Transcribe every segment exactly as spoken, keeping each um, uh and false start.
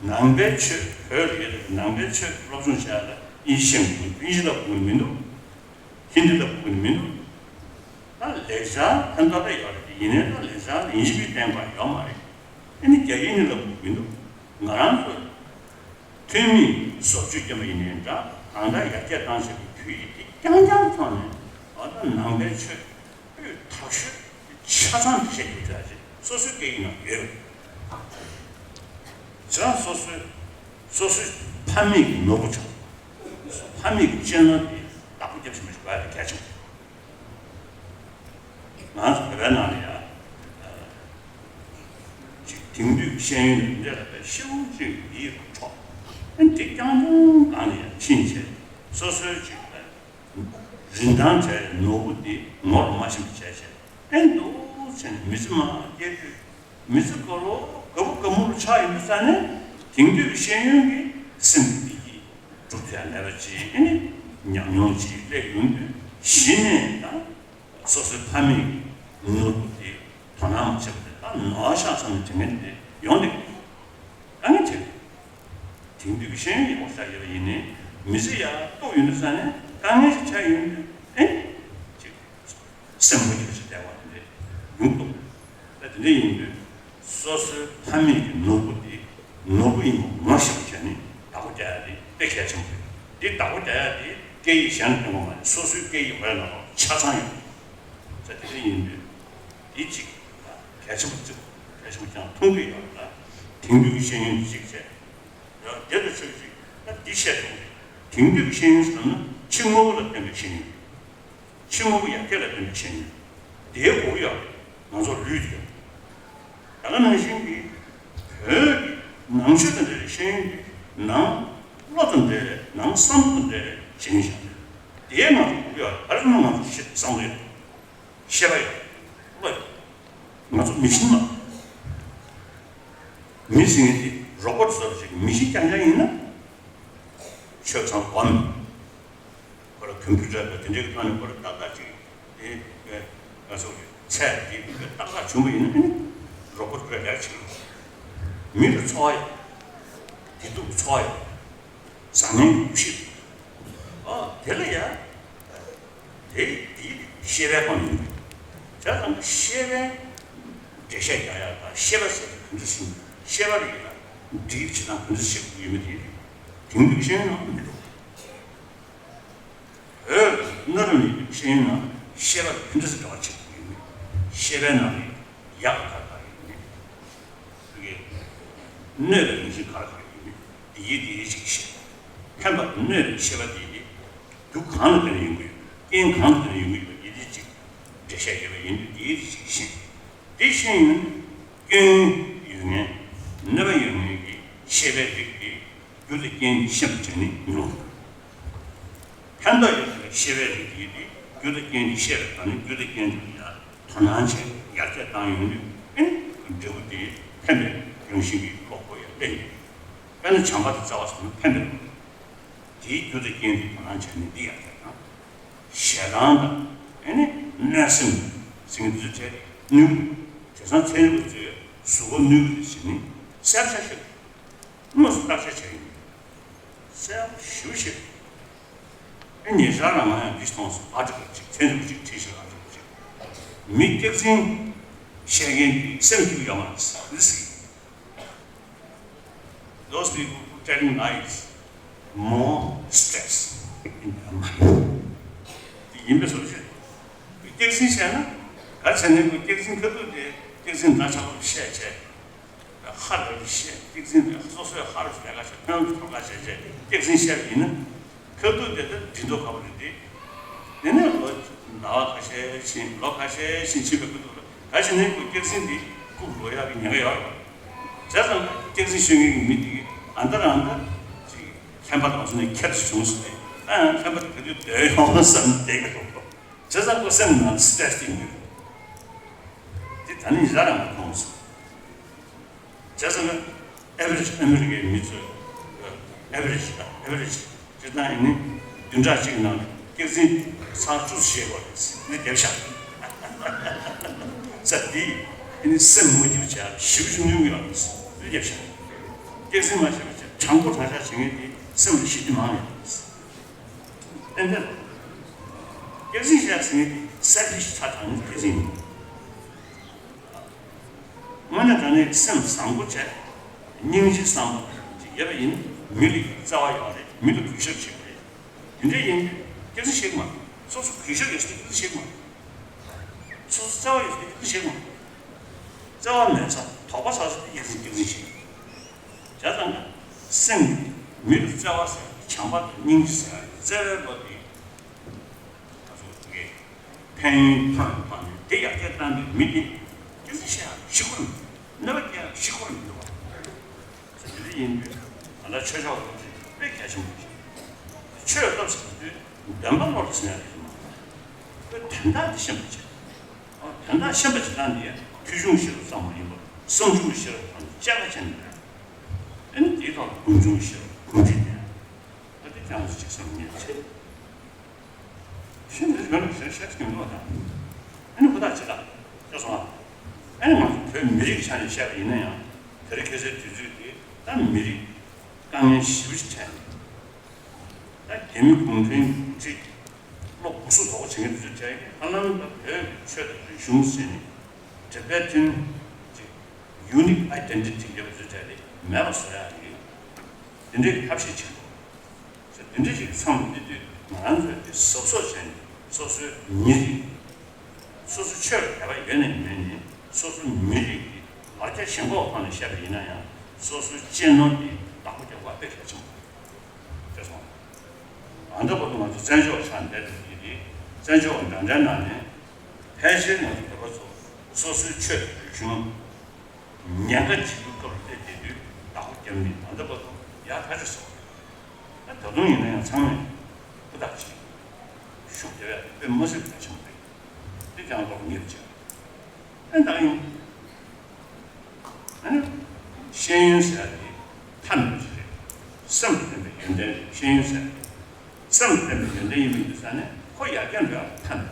ནང་པའི་ཆོས་བོད་ལ་ཡོད་པའི་ནང་པའི་ཆོས་སློབ་སྦྱོང་བྱས་ལ་དབྱིན་ཇི་ཤེས་དགོས། དབྱིན་ཇི་ལ་དགོས་མི་འདུག་ཧིན་དི་ལ་དགོས་མི་འདུག་ད་ལེགས་སྦྱར་ཕན་ཐོགས་ད་ཡོད་རེད། ཡིན་ནའི་ད་ལེགས་སྦྱར་ཡིན་གཅིག་པུའི་བསྟན་པ་ཡོད་མ་རེད། ཨ་ནི་རྒྱ་ཡིག་ནི་ལ་དགོས་མི་འདུག་ང་རང་ཚོ་ཐོན་མིས་བཟོ་བཅོས་བརྒྱབ་པ་ཡིན་ནའི་འདྲ། གང་ལྟར་ཡར་རྒྱས་བཏང་བྱས་པའི་བོད་ཡིག་དེ་རྐྱང་རྐྱང་ཐོག་ནས་ཨ་ད་ནང་པའི་ཆོས་སྤུས་དག་ཤོས་ཆ་ཚང་བཤད་རྒྱུ་འདྲ་ཅིག་སོ་སོའི་སྐད་ཡིག་ནང་ཡོད། བྱས་ཙང་སོ་སོའི་སོ་སོའི་ཕ་མེས་ཀྱི་ནོར་བུ་ཆགས། ཕ་མེས་ཀྱི་གཅེས་ནོར་དེ་བདག་པོ་རྒྱབ་བཞིན་པ་ཞིག་དགོས་ཡ་དེ་གལ་ཆེན་པོ། ང་ཚོ་བོད་པའི་ནང་ལ་ཡ་ཅིག་དེང་དུས་ཤེས་ཡོན་འདི་འདྲ་ལ་ཤེའུ་ཅིག་ཡིད་འཕྲོག་ཨ་འདི་རྐྱང་རྐྱང་སྒང་ལ་ཡ་ཕྱིན་བྱས་སོ་སོའི་ཅིག་རིན་ཐང་བྱས་ནོར་བུ་འདི་ངོ་རུ་མ་ཤེས་པ་བྱས་བྱས་ཨེ་འདུག་བྱས་ནས་མི་ཚེ་མ་སྐྱེལ་དུས། མི་ཚེ་གང་རུང་དགའ་པོ་དགའ་མོ་རུ་ཆགས་ཡོང་དུས་ཙ་ནས་དེང་དུས་ཤེས་ཡོན་གྱི་སེམས་བདེ་སྐྱིད་སྒྲུབ་ཐུབ་ཡ་མེད་པ་ཅིག་ཨེ་ནི་ཉམས་མྱོང་ཅིག་སླེབས་ཡོང་དུས་གཞི་ནས་ད་སོ་སོའི་ཕ་མེས་ཀྱི་ནོར་བུ་དེ་དོ་སྣང་མ་བྱས་པ་དེ་ད་ནོར་ཤག་བསམ་ནས་དྲན་མཁན་དེ་ཡོང་དེ་དཀའ་ངལ་ཆེ། དེང་དུས་ཀྱི་ཤེས་ཡོན་ཡག་པོ་ཤར་ཡོད་པ་ཡིན་ནའི་མི་ཚེ་ཡག་ཏོག་ཡོད་དུས་ཙ་ནས་དཀའ་ངལ་ཞིག་ཆགས་ཡོང་དུས་ཨེ་ཅིག་སེམས་མ་སྐྱིད་པ་ཞིག་བསྡད་པ་དེ་འདྲ་ཡོང་གི་འདུག་ད་དེ་འདྲ་ཡིན་དུས་སོ་སོའི་ཕ་མེས་ཀྱི་ནོར་བུ་དེ་ནོར་བུ་ཡིན་པ་ངོ་ཤེས་པ་བྱས་ནས་བདག་པོ་རྒྱག་ཡ་དེ་དཔེ་གལ་ཆེན་པོ་རེད། འདི་བདག་པོ་རྒྱག་ཡ་དེ་སྐད་ཡིག་གཞན་ལ་བརྟེན་པ་མ་རེད། སོ་སོའི་སྐད་ཡིག་བོད་ནང་ལ་ཆ་ཚང་ཡོད། ད་དེ་འདྲ་ཡིན་དུས་དེ་གཅིག་གལ་ཆེན་པོ་གཅིག་གལ་ཆེན་པོ་ཀྱང་མཐོང་གི་ཡོད་ལ། དེང་དུས་ཀྱི་ཤེས་ཡོན་གཅིག་བྱས། ཡང་དེ་ལ་ཆོས་ཅིག་ད་འདི་བཤད་ཐུབ་རེད། དེང་དུས་ཀྱི་ཤེས་ཡོན་ཟེར་ན་ཕྱི་དངོས་པོ་ལ་བརྟེན་པའི་ཤེས་ཡོན། ཕྱི་དངོས་པོ་ཡར་རྒྱས་ལ་བརྟེན་པའི་ཤེས་ཡོན། དེའི་འོག་ཡང་ང་ཚོ་ལུས་དེ། ད་ག་ནང་བཞིན་གྱི་བོད་ཀྱི་ནང་ཆོས་དང་འབྲེལ་བའི་ཤེས་ཡོན་དེ་ནང་བློ་དང་འབྲེལ་བའི་ནང་བསམ་བློ་དང་འབྲེལ་བའི་ཤེས་ཡོན་ཞིག་རེད། དེའི་ནང་དུ་འོག་ཡང་ད་རེས་ནང་ང་ཚོ་ཤེས་བསམ་བློ་ཡོད། ཤེས་པ་ཡོད། བློ་ཡོད། ང་ཚོ་མི་ཤིན་མ། མི་ཟེར་མཁན་དེ་རོ་བོ་ཊི་བཟོ་འདྲ་ཞིག་མི་ཤིན་རྐྱང་རྐྱང་ཡིན་ན། ཆོས་ཚང་གོམས། ཁོ་ལ་ཀམ་པུ་ཊར་དང་དེ་འདྲའི་གི་ཐོག་ནས་ཁོ་ལ་ཏག་ཏག་ཅིག་དེ་ང་ཚོ་གི་ཚད་དེ་ཏག་ཏག་བྱུང་བ་ཡིན་ན་ཨ་ནི་རོ་བོ་ཊི་ཁོ་ལ་ལེགས་ཆེ། མི་ལ་འཚོ་བ་ཡོད། བདེ་སྡུག་འཚོ་བ་ཡོད། བཟང་ངན་གྱི་འདུ་ཤེས། ཨ་དེ་ལ་ཡ། དེ་དེ་ཤེས་པའི་སྒོ་ནས་ཡིན། བྱས་ཙང་ཤེས་པའི་འགྲེལ་བཤད་རྒྱག་ཡག་དང་ཤེས་པ་ཟེར་དུས་ག་འདྲ་ཞིག་ཤེས་པ་རེད་ལ་འགྲེལ་བྱེད་སྟངས་ག་འདྲ་ཞིག་ཡོད་མེད་དེ་དེང་དུས་ཤེས་ཡོན་ནང་མི་འདུག་བོད་གནའ་རབས་ནས་ཤེས་ཡོན་ནང་ཤེས་པ་ག་འདྲ་ཞིག་འབྲེལ་བ་བྱེད་དགོས་ཡོད་མེད། ཤེས་པའི་ནང་ནས་ཡག་ག་ག་ཡོད་མེད། དེ་གས་གནོད་པའི་རང་བཞིན་ག་རེ་ག་རེ་ཡོད་མེད་དེ་ཡིས་དེ་ཡིས་ཅིག་ཤེས། ཕན་པ་དང་གནོད་པའི་ཤེས་པ་དེ་ཡིས་རྒྱུ་གང་ལ་བརྟེན་ནས་ཡོང་གི་ཡོད། རྐྱེན་གང་ལ་བརྟེན་ནས་ཡོང་གི་ཡོད་པ་ཡིས་དེ་ཅིག་འགྲེལ་བཤད་ཡོད་པ་ཡིན་དུས་དེ་ཡིས་དེ་ཅིག་ཤེས། དེ་ཤེས་ཡོན་སྐྱོན་ཡོད་མཁན་གནོད་པ་ཡོད་མཁན་གྱི་ཤེས་པའི་རིགས་དེ་རྒྱུ་དང་རྐྱེན་གྱིས་ཤེས་པར་བྱས་ནས་མི་རུང་། ཕན་ཐོགས་ཡོད་པའི་ཤེས་པའི་རིགས་དེ་དེ་རྒྱུ་དང་རྐྱེན་གྱིས་ཤེས་པའི་བར་ནས་རྒྱུ་དང་རྐྱེན་དེ་ཡར་དོ་སྣང་བྱས་ཡར་རྒྱས་བཏང་ཡོང་དུས་ཨེ་འབྲས་བུ་དེ་ཕན་པའི་རང་བཞིན་གྱི་བློ་ཁོག་ཡར་བསྟན་ཡོང་། དཔེར་ན་བྱམས་པ་དང་བརྩེ་བ་སོགས་ནི་ཕན་པའི་བློ། དེའི་རྒྱུ་དང་རྐྱེན་དེ་དོ་སྣང་བྱས་ནས་འདི་ཡར་རྒྱས་བཏང་། ཞེ་སྡང་དང་ཨེ་ནི་གནོད་སེམས་ཟེར་མཁན་དེ་ཚོ་བྲལ་ནུས། བྱས་ཙང་ཚན་རིག་པ་ཚོས་གཟུགས་པོ་གནོད་ཀྱི་རེད་ཟེར་ནས་གསལ་ཆ་ཤོད། དངོས་སུ་བརྟག་དཔྱད་བྱས་ཡིན། གསལ་པོ་ཞེ་པོ་ཞིག་ཨེ་ཉེ་ཆར་ལ་ང་ཡང་འདི་མཐོང་སོང་། ཨ་ཅག་ཅིག་ཚན་རིག་པ་ཅིག་བྲིས་ཤག་ཨ་ཅག་ཅིག་མི་སྐྱག་རྫུན་བཤད་མཁན་དེ་སེམས་སྐྱིད་པོ་ཡོད་མ་རེད་ཟེར། Those people who telling lies more stress in their mind. དེ་ཡིན་པའི་བཟོ་བྱས། སྐྱག་རྫུན་བཤད་ན་ག་བྱས་ནས་ཁོ་སྐྱག་རྫུན་ཁ་ཐུག་དེ་སྐྱག་རྫུན་འདྲ་ཆགས་པོ་བཤད་བྱས། ཧ་ལས་པའི་ཤེས་སྐྱག་རྫུན་དེ་སོ་སོའི་ཧ་རུ་ལས་ཀ་བྱས་ཕན་ཐོགས་ཀ་བྱས་བྱས་སྐྱག་རྫུན་བཤད་པ་ཡིན་ན། ཁ་ཐུག་དེ་ལྟར་འབྲི་མདོག་ཁ་པོ་རེད་དེ། དེ་ནས་ལོ་ཟླ་བ་ཁ་ཤས་ཕྱིན་ལོ་ཁ་ཤས་ཕྱིན་ཕྱིན་པའི་ཁ་ཐུག་ལ་ད་ཕྱིན་ནས་ཁོ་སྐྱག་རྫུན་དེ་རྐུབ་ལོག་ཡག་གི་ཉེན་ཁ་ཡོད་རེད་པ། བྱས་ཙང་སྐྱག་རྫུན་ཤོད་མཁན་གྱི་མི་དེ་གིས་ཨ་མདའ་རང་ད་ཅིག་ལྷན་པ་དང་སོ་ནས་ཁྱེར་སོང་ཟེར་ཏེ་ད་ཡང་ལྷན་པ་དེ་ག་དུས་སྡོད་ཡོང་བསམ་བསྡད་ཀྱི་འདུག་བྱས་ཙང་ཁོ་སེམས་ནང་སི་ཊེ་རེ་སི་དེ་ཡོད། དེ་ད་ནི་ཡ་རང་མ་མཐོང་སོང་། བྱས་ཙང་ཨེ་ཝ་རེ་ཇི་ཨ་མི་རི་ཀའི་མི་ཚོས་ཨེ་ཝ་རེ་ཇི་དང་ཨེ་ཝ་རེ་ཇི་སྤྱིར་བཏང་ཡིན་ནི་བདུན་ཕྲག་གཅིག་ནང་སྐྱག་རྫུན་ཚར་བཅུ་བཤད་དགོས་རེད་ཟེར་ནས་བསྡད་ཤག་ས་འདི་ཡིན་ནི་སེམས་མ་སྐྱིད་བྱས་ཞིབ་ཞིབ་ཉུང་གི་ཡོད་རེད་ཟེར་ནས་བསྡད་ཤག་སྐྱག་རྫུན་མ་བཤད་པ་བྱས། དྲང་པོ་དྲང་བཞག་བྱེད་མཁན་དེ་སེམས་ལ་ཞི་བདེ་མང་ཡོད། ཏན་ཏན། སྐྱག་རྫུན་བཤད་ཟེར་མཁན་དེ་selfish ཚ་དྲང་སྐྱག་རྫུན་ཡིན། དངོས་གནས་དྲང་གནས་སེམས་བཟང་པོ་བྱས། སྙིང་རྗེ་བསམ་པ་ཅིག་ཡོད་པ་ཡིན། མི་ལ་བརྩེ་བ་ཡོད་རེད། མི་ལ་གུས་ཞབས་བྱེད་པ་རེད། དེ་འདྲ་ཡིན་དུས་སྐྱག་རྫུན་བཤད་ཀྱི་མ་རེད། སོ་སོ་གུས་ཞབས་ཡོད་ས་དེ་སྐྱག་རྫུན་བཤད་ཀྱི་མ་རེད། སོ་སོ་བརྩེ་བ་ཡོད་ས་དེ་སྐྱག་རྫུན་བཤད་ཀྱི་མ་རེད། བརྩེ་བ་མེད་ས། དོགས་པ་ཟ་ས་དེ་སྐྱག་རྫུན་སྐྱག་རྫུན་བཤད་ཀྱི། བྱས་ཙང་ན་སེམས་ཀྱི་མི་ལ་བརྩེ་བ་ཟེར། བྱམས་པ་དང་སྙིང་རྗེ་ཟེར། བརྩེ་བའི་བློ་དེ་ང་ཚོ་དེ་གའི་ཕན་ཡོན་ཐོན་པ་ནི་དེ་ཡར་རྒྱས་བཏང་བའི་མི་དེ་སྐྱག་རྫུན་བཤད་ཡག་ཤི་ཁོ་རང་། གནོད་པ་སྐྱེལ་ཡག་ཤི་ཁོ་རང་མི་འདུག་བ། དེ་འདྲ་ཡིན་དུས་ང་ཚོ་ཆོས་ཕྱོགས་སློབ་ཁྲིད་དཔེ་གལ་ཆེན་པོ་རེད། ཆོས་སློབ་ཟེར་དུས་འདོན་པ་བློ་ལ་ཟིན་ཡག་རེད་མ་གཏོགས། དོན་དག་དེ་ཤེས་པ་བྱེད། དོན་དག་ཤེས་པ་བྱེད་སྟངས་དེ་ཡང་ཐོས་བྱུང་ཤེས་རབ་ཙམ་མ་ཡིན་པར་བསམ་བྱུང་གི་ཤེས་རབ་དང་དཔྱད་པ་བྱས་ནས། ཨ་ནི་དེའི་ཐོག་ལ་སྒོམ་བྱུང་གི་ཤེས་རབ་གོམས་འདྲིས་ལྡན། ད་དེ་ཀྱང་ཅིག་བསམ་ངེས་བྱེད། ཤིན་ཏུ་ཡོད་ན་ཞེས་བཤད་ཀྱི་མི་འདུག་དང་། ཨ་ནི་ཧུར་ཐག་བྱེད་དང་། ཅེས་གསུངས་པ། ཨ་ནི་ང་ཚོ་བོད་མི་རིགས་ཆ་ནས་བཤད་པ་ཡིན་ན་ཡང་། དེ་རིང་ཁ་སང་དུས་ཚོད་འདི་ད་མི་རིགས་དཀའ་ངལ་ཞེ་པོ་ཅིག་འཕྲད་ནས། ད་རྒྱ་མི་གུང་ཁྲན་གྱིས་བློ་སྒུག་སུ་དོགས་པ་བྱེད་མཁན་དེ་ཚོས་བྱས་ཀྱི། ཧ་ལམ་ད་བོད་ཀྱི་ཆོས་དང་རིག་གཞུང་ཟེར་ནས་Tibetan་གྱི་unique identity ཡོད་པ་ཚོས་བྱས་ཏེ་མེད་པ་བཟོ་ཡག་གི་དེ་འདྲའི་ཐབས་ཤེས་བྱེད་དགོས། དེ་འདྲ་ཞིག་མཚམས་འདི་དུས་ང་རང་ཚོས་དེ་གཟབ་གཟབ་བྱས་ནས་སོ་སོའི་མི་རིགས། སོ་སོ་ཆོས་ལ་དད་པ་ཡོད་ནས་མེད་ནས། སོ་སོའི་མི་རིགས་ཀྱི་ལ་རྒྱ་ཞེན་ཁོག་ཐོག་ནས་བཤད་པ་ཡིན་ན་ཡང་། སོ་སོའི་གཅེས་ནོར་དེ་བདག་པོ་རྒྱག་པ་དཔེ་གལ་ཆེན་པོ་རེད། ཅེས་གསུངས། ཨ་ད་བར་དུ་ང་ཚོ་བཙན་བྱོལ་བ་ཆགས་བསྡད་པའི་དུས་དེ། བཙན་བྱོལ་བ་འདྲ་འདྲའི་ནང་ནས་ཕལ་ཆེར་ང་ཚོ་བོད་པ་ཚོ་སོ་སོའི་ཆོས་རིག་གཞུང་ཉེན་ཁ་ཆེ་རྒྱུ་སྐབས་ལ་སླེབས་བསྡད་དུས་བདག་པོ་རྒྱབ་ནས་ད་ལྟ་བར་དུ་ཡག་ཐག་ཆོད་སོང་། ད་ད་དུང་ཡིན་ན་ཡང་ཚང་མས་ཧུར་ཐག་བྱེད། ཤུགས་རྒྱབ་ཡག་དཔེ་མ་སྲིད་པ་ཆེན་པོ་རེད། དེ་ཀྱང་ལོག་ཉེར་བྱས། ཨེ་ད་ཡིན། ཨ་ནི་ཤེས་ཡོན་ཟེར་ཡག་དེ་ཐ་མལ་ཞིག་རེད། སེམས་ལ་ཕན་པའི་ཡོན་ཏན་རེད། ཤེས་ཡོན་ཟེར་ཡག་དེ་སེམས་ལ་ཕན་པའི་ཡོན་ཏན་ཡིན་པའི་དུས་ས་ནས་ཁོ་ཡར་རྒྱས་འགྲོ་ཡག་ཐ་མལ་རེད།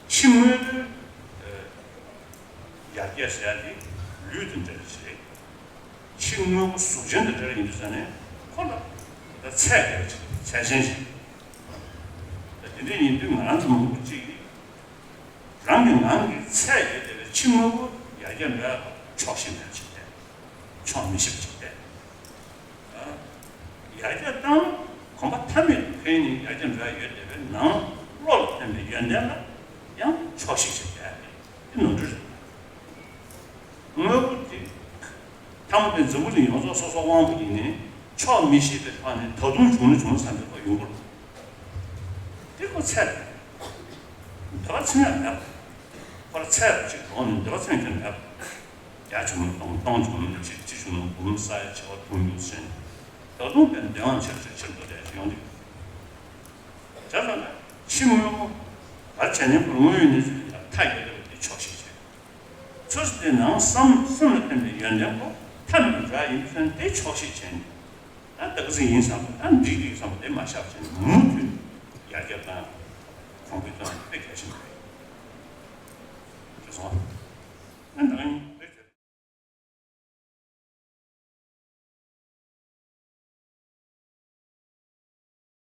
ཕྱི་དངོས་པོའི་ཡར་རྒྱས་ཟེར་ཡག་དེ་ལུས་དང་འབྲེལ་བ་ཞིག་རེད། ཕྱི་དངོས་པོ་གཟུགས་ཅན་དང་འབྲེལ་བ་ཡིན་དུས་ས་ནས་ཁོ་ལ་ད་ཚད་ཡོད་པ་ཅིག་ཚད་ཅན་ཞིག་ད་དེ་འདྲ་ཡིན་དུས་ང་རང་ཚོ་མང་པོ་ཅིག་གིས་རང་གི་ངང་གིས་ཚད་ཡོད་བསྡད་པའི་ཕྱི་དངོས་པོ་ཡར་རྒྱས་འགྲོ་ཡག་ལ་ཆོག་ཤེས་མེད་པ་ཅིག་བསྡད། ཆོག་མི་ཤེས་པ་ཅིག་བསྡད། ཡར་རྒྱས་བཏང་ན་གོམ་པ་མཐའ་མེད་དུ་འཕེལ་ནས་ཡར་རྒྱས་འགྲོ་ཡག་ཡོད་བསྡད་པའི་ནང་བློ་ལ་ཕན་པའི་ཡོན་ཏན་ལ་ཡང་ཆོག་ཤེས་ཤིག་བསྡད། དེ་ནོར་འཁྲུལ་རེད། དངོས་པོ་དེ་ཐ་མ་དེ་འཛམ་བུ་གླིང་ཡོངས་རྫོགས་སོ་སོ་དབང་པོ་ཡིན་ནའི་ཆོག་མི་ཤེས་པའི་ཐོག་ནས་ད་དུང་བྱུང་ན་བྱུང་བསམ་པའི་ཐོག་ཡོང་གི་རེད། དེ་ཁོ་ཚད་རེད། འདོད་པ་ཚིམ་ཡག་མེད་པ། ཁོ་ལ་ཚད་རེད་ཅིག་གོང་ནས་འདོད་པ་ཚིམ་རྒྱུ་མེད་པ། བརྒྱ་བྱུང་ན་སྟོང་། སྟོང་བྱུང་ན་གཅིག། གཅིག་བྱུང་ན་འབུམ། ས་ཡ་བྱེ་བ་དུང་ཕྱུར་ཟིན། ད་དུང་དཔེ་འདོད་དབང་ཆེར་ཆེར་ཆེར་འགྲོ་བསྡད་ཡོང་གི། བྱས་ཙང་ན་ཕྱི་དངོས་པོ་བར་བྱས་ནས་ཁོ་དངོས་ཡོད་གནས་ཚུལ་ལ་མཐའ་ཡས་པ་དེ་ཆོག་ཤེས་བྱས། ཚུར་དེ་ནང་བསམ་སེམས་ལ་ཕན་པའི་ཡོན་ཏན་པོ་ཐ་མལ་དུ་འགྲོ་ཡག་ཡིན་དུས་ཙང་དེ་ཆོག་ཤེས་བྱས་ནས། ད་ད་ག་ཚོད་ཡིན་བསམ་པ། ད་འགྲིག་འགྲིག་བསམ་པ་དེ་མ་བཞག་བྱས་ནས་མུ་མཐུད་ཡར་རྒྱས་བཏང་གོང་འཕེལ་གཏོང་ཡག་དཔེ་གལ་ཆེན་པོ་རེད། རེད་སོང་། ཨ་ནི་